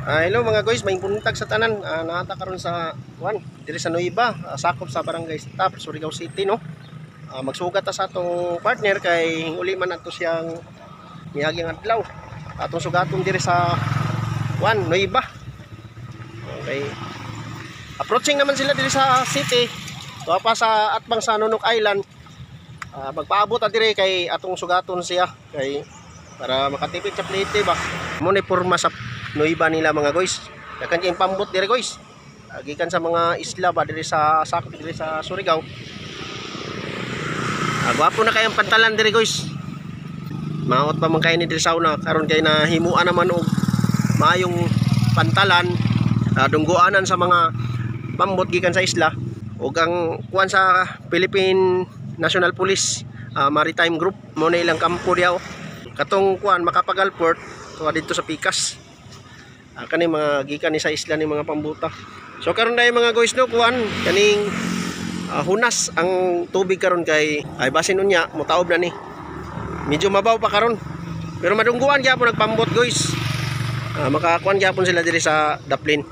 Hello mga guys, may buntag sa tanan. Naata karon sa kuan, diri sa Nueva, sakop sa Barangay Staff, Surigao City, no. Magsugat ta sa atong partner kay uli man ato siyang miaging adlaw. Atong sugaton diri sa kuan, Nueva. Okay. Approaching naman sila diri sa city. Tuwa pa sa atbang sa Nunuk Island. Magpaabot ta diri kay atong sugaton siya kay para makatipid sa plate ba. Mo ni porma sa Nueva nila, mga guys. Daghan kayong pambot diri, guys. Gikan sa mga isla ba diri sa sakop diri sa Surigao. Gwapo na kayong pantalan diri, guys. Maot pa man kayo ni diri sa una karon kay nahimuan naman og maayong pantalan, dungguanan sa mga pambot gikan sa isla ug ang kuan sa Philippine National Police Maritime Group mo na ilang kampo diha, oh. Katong kuan Makapagal Port tuwa didto sa Pikas. Kani mga gikan ni sa isla ni mga pambuta. So karon dai, mga guys, no, kuan kaning hunas ang tubig karon kay ay basin unya mutaob na ni. Medyo mabaw pa karon. Pero madungguan gyapon nagpambot, guys. Makakuan gyapon sila diri sa Daplin.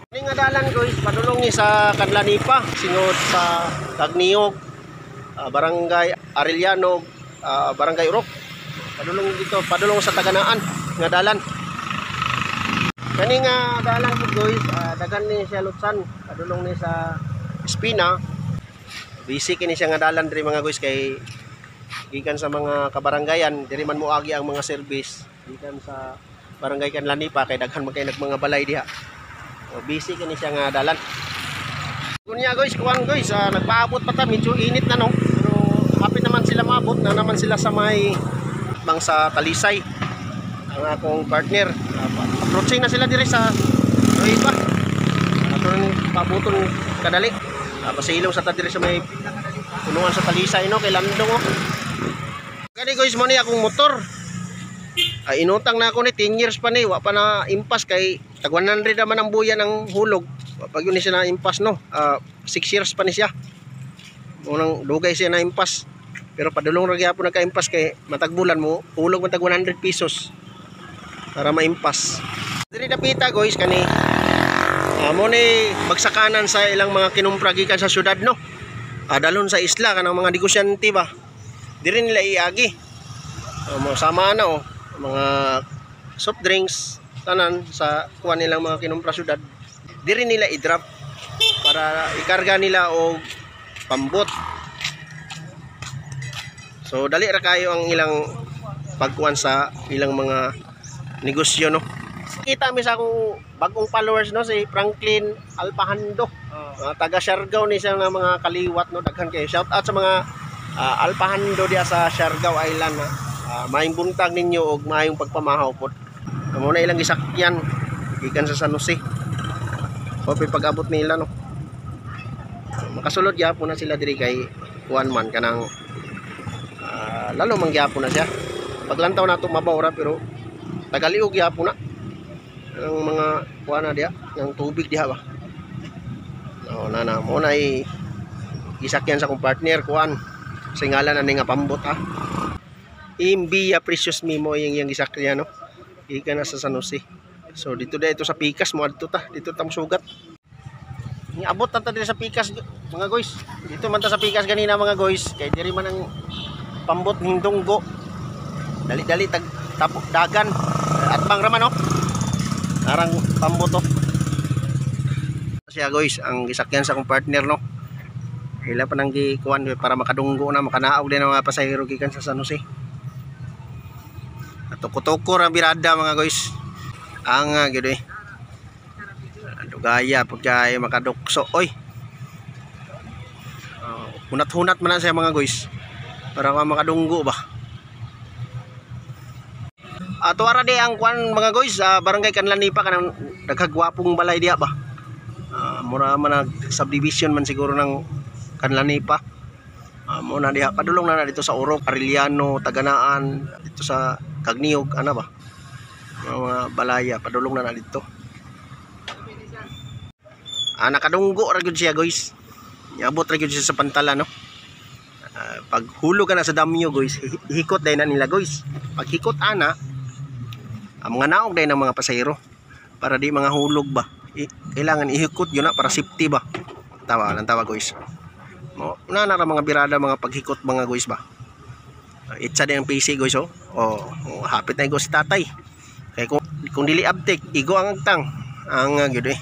Kani nga dalan, guys, padulong ni sa Canlanipa, singod sa Cagniog, Barangay Arellano, Barangay Urok. Padulong dito, padulong sa Taganaan nga dalan. Kani nga dalan po, guys, dagan ni siya lutsan, padulong ni sa Espina. Busy kini siya nga dalan diri, mga guys, kay gikan sa mga kabaranggayan, diri man moagi ang mga service gikan sa Barangay Canlanipa kay daghan man kay nagmanga balay diha. So, busy kini siya nga dalan. Kunya guys, kuan guys, nagpaabot pa ta, medyo init na, no. Pero happy naman sila maabot na naman sila sa may bang sa Talisay. Ang akong partner, approaching na sila diri sa Nueva. Ato pabuton kadali. Pasilong sa ta diri sa may punuan sa Talisay, no, kay Landong, oh. Kani guys, mo ni akong motor. Ay, inutang na ako ni 10 years pa ni, wa pa na impas kay tag 100 naman ang buya ng hulog. Wa pa gyud ni siya na impas, no. 6 years pa ni siya. Unang dugay siya na impas. Pero padulong ra gyapon nagka-impas kay matag bulan mo hulog man tag 100 pesos para maimpas. Diri dapita, guys, kani mo ni bagsakanan sa ilang mga kinumpra gikan sa syudad, no. Dalon sa isla kanang mga negosyante ba. Diri nila iagi. Mo sama na, oh, mga soft drinks tanan sa kuan nilang mga kinumpra syudad. Diri nila i-drop para ikarga nila og pambot. So dali ra kayo ang ilang pagkuan sa ilang mga negosyo, no. Kita mi sa akong bagong followers, no, si Franklin Alpahando. Mga taga Siargao ni siya nga mga kaliwat, no, daghan kayo. Shout out sa mga Alpahando diya sa Siargao Island, ha. Maayong buntag ninyo og maayong pagpamahaw pod. Amo na ilang gisakyan gikan sa San Jose. Hope pag-abot nila, no. Makasulod gyapon na sila diri kay kuan man kanang lalo man gyapon na siya. Paglantaw nato mabaw ra pero tagaliog gyapon na ang mga kuan na diha ng tubig diha ba. No, na na mo na gisakyan sa akong partner kuan. Sa ngalan ani nga pambot, ha. Imbia Precious Mimo yung iyang gisakyan, no. Gikan na sa San Jose. So dito dito sa Pikas mo adto ta, dito ta mosugat. Niabot na ta diri sa Pikas, mga guys. Dito man ta sa Pikas ganina, mga guys, kay diri man ang pambot hindunggo. Dali-dali tag tapok dagan. At bang raman, no. Arang pambot, oh. Siya guys, ang gisakyan sa akong partner, no. Ila pa nang gikuan para makadunggo na, makanaog din ang mga pasahero gikan sa San Jose. Tuko-tuko ra birada, mga guys. Ang gyud eh. Dugaya pag kay makadukso oy. Hunat-hunat man na siya, mga guys. Para ka makadunggo ba. Ato ara di ang kuan, mga guys, Barangay Canlanipa, kanang daghag gwapong balay diha ba. Mura man nag subdivision man siguro ng Canlanipa. Mo na diha padulong na, na dito sa Urok, Arellano, Taganaan, dito sa Cagniog ana ba. Mga balaya padulong na na dito. Nakadunggo ra gyud siya, guys. Niabot ra gyud siya sa pantala, no. Pag hulog ka na sa damyo, guys, hikot dahil na nila, guys. Pag hikot ana, ang mga naog dahil ng mga pasahero. Para di mga hulog ba. Kailangan ihikot yun na para safety ba. Tawa lang tawa guys. Mo na na ra mga birada mga paghikot mga guys ba. Itsa din ang PC guys oh. Oh, oh, hapit na igo si tatay. Kay kung dili abtik, igo ang agtang. Ang gyud eh.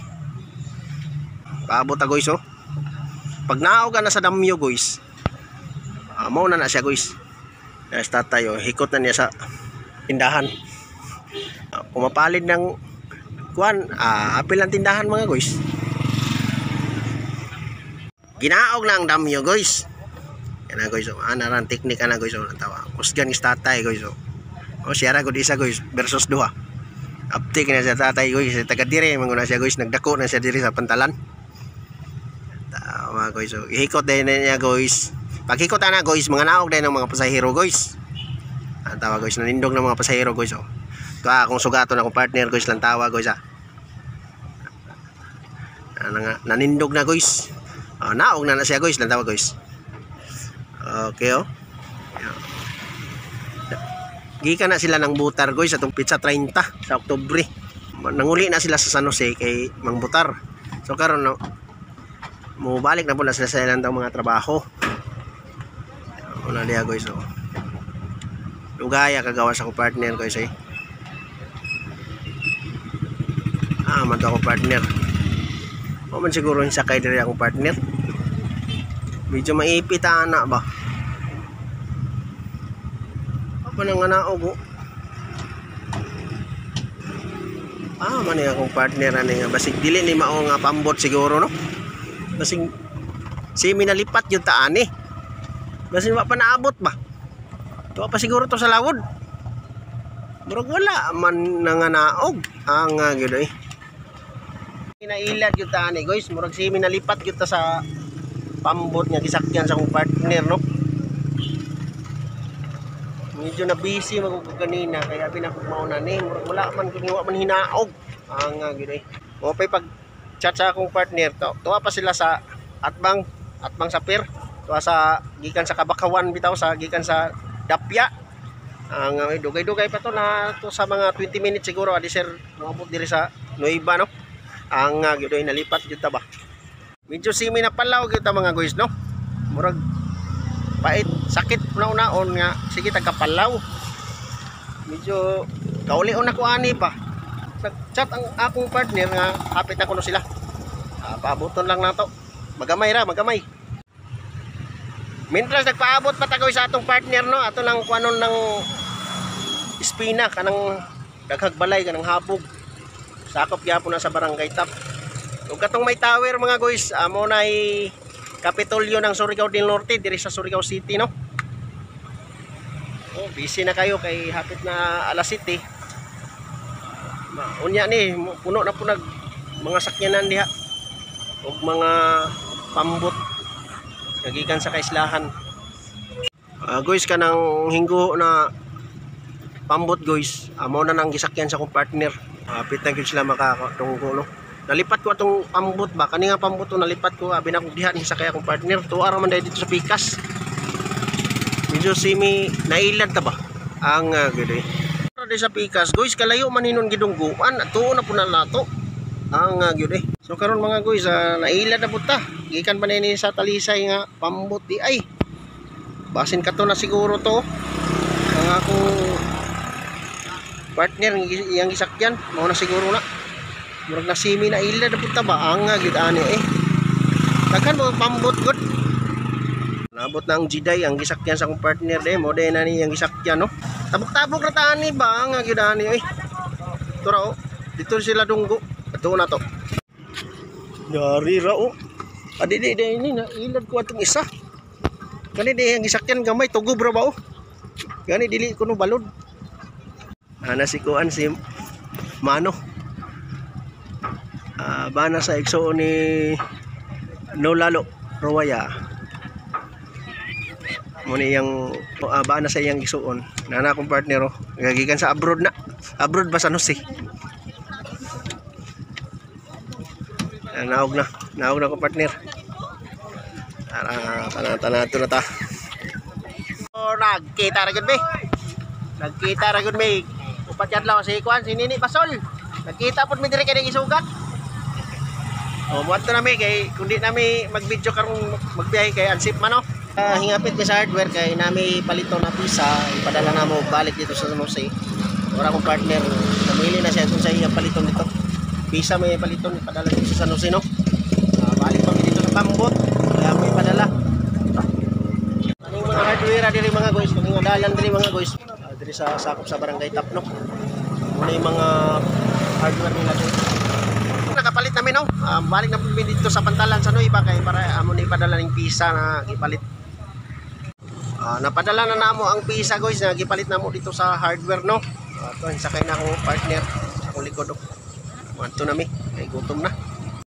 Paabot ta guys oh. Pag naog ka na sa damyo guys. Mao na na siya guys. Yes, tatay oh, hikot na niya sa tindahan. Pumapalid ng kuan, apil ang tindahan mga guys. Ginaog na ang damyo guys. Yan na guys, oh. Ana ran teknik ana guys, oh, tawa. Kusgan ni tatay guys, oh. Oh, siya ra gud isa guys versus duha. Aptik na siya tatay guys, taga dire man na siya guys, nagdako na siya diri sa pantalan. Tawa guys, oh. Ihikot din na niya guys. Paghikot ana guys, mga naog din ng mga pasahero guys. Ang tawa guys, nanindog ng mga pasahero guys, oh. Ito akong sugaton akong partner guys, lang tawa guys ah. Ano nga, nanindog na guys. Oh, naog na na siya guys, lang tawa guys. Okay oh. Gikan na sila ng butar guys atong pizza 30 sa Oktubre. Nanguli na sila sa San Jose kay Mangbutar. So karon no, mubalik na po na sila sa ilang mga trabaho. Una diha guys oh. Lugaya kagawa sa akong partner guys eh. Ah, man to akong partner. O man siguro yung sakay diri akong partner. Medyo maipit ana ba. Apa nang naog oh. Ah, man ni akong partner ani nga basig dili ni mao nga pambot siguro no. Basig simi nalipat yung taan eh. Basin wa pa naabot ba. Tuwa pa siguro to sa lawod. Murag wala man nanganaog ang gyud eh. Nailad gyud ta ani guys, murag simi nalipat gyud ta sa pambot nga gisakyan sa akong partner no. Medyo na busy magugug kanina kaya pinakog mauna ni murag wala man kung wa man hinaog ang gyud eh. Okay pag chat sa akong partner to, tuwa pa sila sa atbang sa pier. Tuwa sa gikan sa Kabakawan bitaw sa gikan sa Dapya. Ang dugay-dugay pa to na to sa mga 20 minutes siguro adi sir moabot diri sa Nueva no. Ang gyud ay nalipat gyud ta ba. Medyo simi na palaw gyud ta mga guys no. Murag pait sakit una-unaon nga sige tagkapalaw. Medyo kaulion na ko ani pa. Nag-chat ang akong partner nga hapit na kuno sila. Paaboton lang nato. Magamay ra, magamay. Mientras nagpaabot pa ta sa atong partner no, ato nang kuanon ng espina kanang daghag balay kanang habog. Sakop gyapon na sa Barangay Tap. Ug katong may tower mga guys, amo nay Kapitolyo ng Surigao del Norte diri sa Surigao City no. Oh, busy na kayo kay hapit na alas 7. Unya ni puno na po nag mga sakyanan diha ug mga pambot nagikan sa kaislahan. Guys, kanang hinggo na pambot guys, amo na nang gisakyan sa akong partner. Hapit na gyud sila makatunggo no. Nalipat ko atong pambot ba, kani nga pambot to nalipat ko, abi na kong diha ni sakay akong partner. Tuwa ra man dai dito sa pikas. Medyo simi nailad ta ba ang gyud eh. Di sa pikas guys, kalayo man hinon gidungguan, tuo na po na nato ang gyud eh. So karon mga guys, nailad na pud ta. Gikan pa ni sa Talisay nga pambot di ay. Basin kato na siguro to. Ang akong partner iyang gisakyan, mao na siguro na. Murag na simi na ilad na pud ta ba ang gyud ani eh. Daghan mga pambot gud. Nabot na ang Jiday ang gisakyan sa akong partner de, mo de na ni iyang gisakyan no. Tabok-tabok ra ta ani ba ang gyud ani eh. Tura oh, dito sila dunggo. Ato na to. Dari ra oh. Adi di di ini na ilad ko atong isa. Kani di ang gisakyan gamay tugob ra ba oh. Gani dili ko no balod. Ana si kuan si Mano. Bana sa igsoon ni Nolalo Ruwaya. Mo ni iyang bana sa iyang igsoon. Nana akong partner oh. Gagikan sa abroad na. Abroad ba sa Jose? Naog na. Naog na akong partner. Tara, tana-tana na ta. Oh, nagkita ra gyud mi. Nagkita ra gyud mi. Upat kadlaw si kuan si Nini Basol. Nakita pod mi diri kay isugat. O, muadto nami kay kundi nami mag-video karong magbiyahe kay unsafe man, no. Hingapit mi sa hardware kay nami palito na pisa, ipadala namo balik dito sa San Jose. Ora akong partner, namili na siya kung sa iya paliton dito. Pisa may paliton ipadala dito sa San Jose, no. Balik pa mi dito sa Pambot, kaya may padala. Kaning mga hardware diri, mga guys, kaning mga dalan diri, mga guys, diri sa sakop sa Barangay Tapno. Muna yung mga hardware nila dito. Nakapalit namin, no. Balik na po mi dito sa Pantalan sa Nueva kay para amo ni ipadala ning pisa na gipalit. Napadala na namo ang pisa, guys, na gipalit namo dito sa hardware, no. To sakay na akong partner sa akong likod, oh. Muadto nami kay gutom na.